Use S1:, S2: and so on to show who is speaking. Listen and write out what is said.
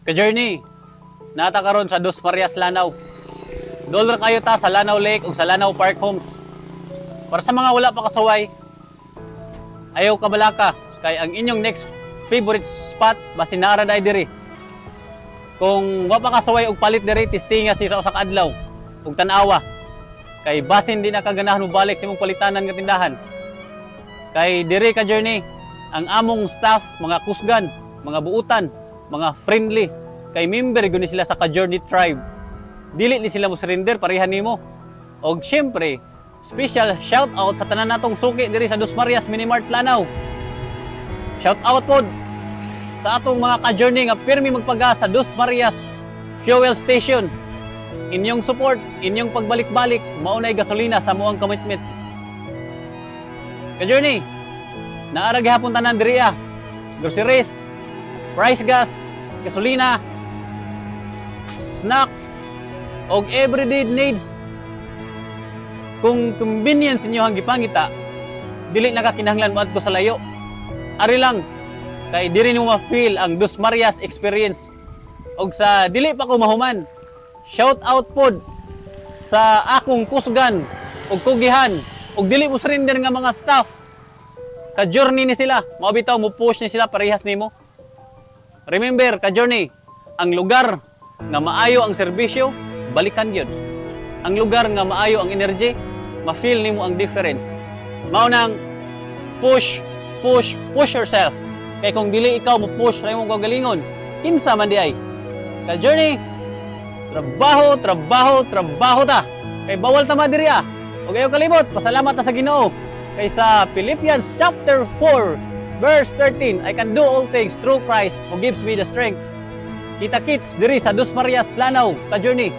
S1: Ka-journey, naa ta karon sa Dos Marias, Lanao. Dool ra kaayo ta sa Lanao Lake ug sa Lanao Park Homes. Para sa mga wala pa kasaway, ayaw kabalaka kay ang inyong next favorite spot basin naa ra diay diri. Kung wa pa kasaway og palit diri, testinga sa usa ka adlaw ug tan-awa. Kay basin di na ka ganahan balik sa imong palitanan nga tindahan. Kay diri, ka journey, ang among staff mga kusgan, mga buutan, mga friendly. Kay member gyud ni sila sa ka-journey tribe. Dili ni sila mo surrender pareha nimo. Og syempre, special shout out sa tanan natong suki diri sa Dos Marias Minimart Lanao. Shout out pod sa atong mga ka-journey nga pirmi magpagas sa Dos Marias Fuel Station. Inyong support, inyong pagbalik-balik, mao nay gasolina sa amoang commitment. Ka-journey, naa ra gihapon tanan diri ah. Groceries, price gas, gasolina, snacks, og everyday needs. Kung convenience inyo ang gipangita, dili na ka kinahanglan moadto sa layo. Ari lang, kay diri nimo ma-feel ang Dos Marias experience. Og sa dili pa ko mahuman, shout out pod sa akong kusgan ug kugihan ug dili mo surrender nga mga staff. Ka-journey ni sila. Mao bitaw mo push ni sila parehas nimo. Remember, ka-journey, ang lugar nga maayo ang serbisyo, balikan yun. Ang lugar nga maayo ang energy, ma-feel nimo ang difference. Mao nang push, push, push yourself. Kay kung dili ikaw mo push sa imong kaugalingon, kinsa man diay? Ka-journey, trabaho, trabaho, trabaho ta. Kay bawal ta madiri ah. Ug ayaw kalimot, pasalamat ta sa Ginoo. Kay sa Philippians chapter 4 verse 13, "I can do all things through Christ who gives me the strength." Kita kits diri sa Dos Marias, Lanao, ka-journey.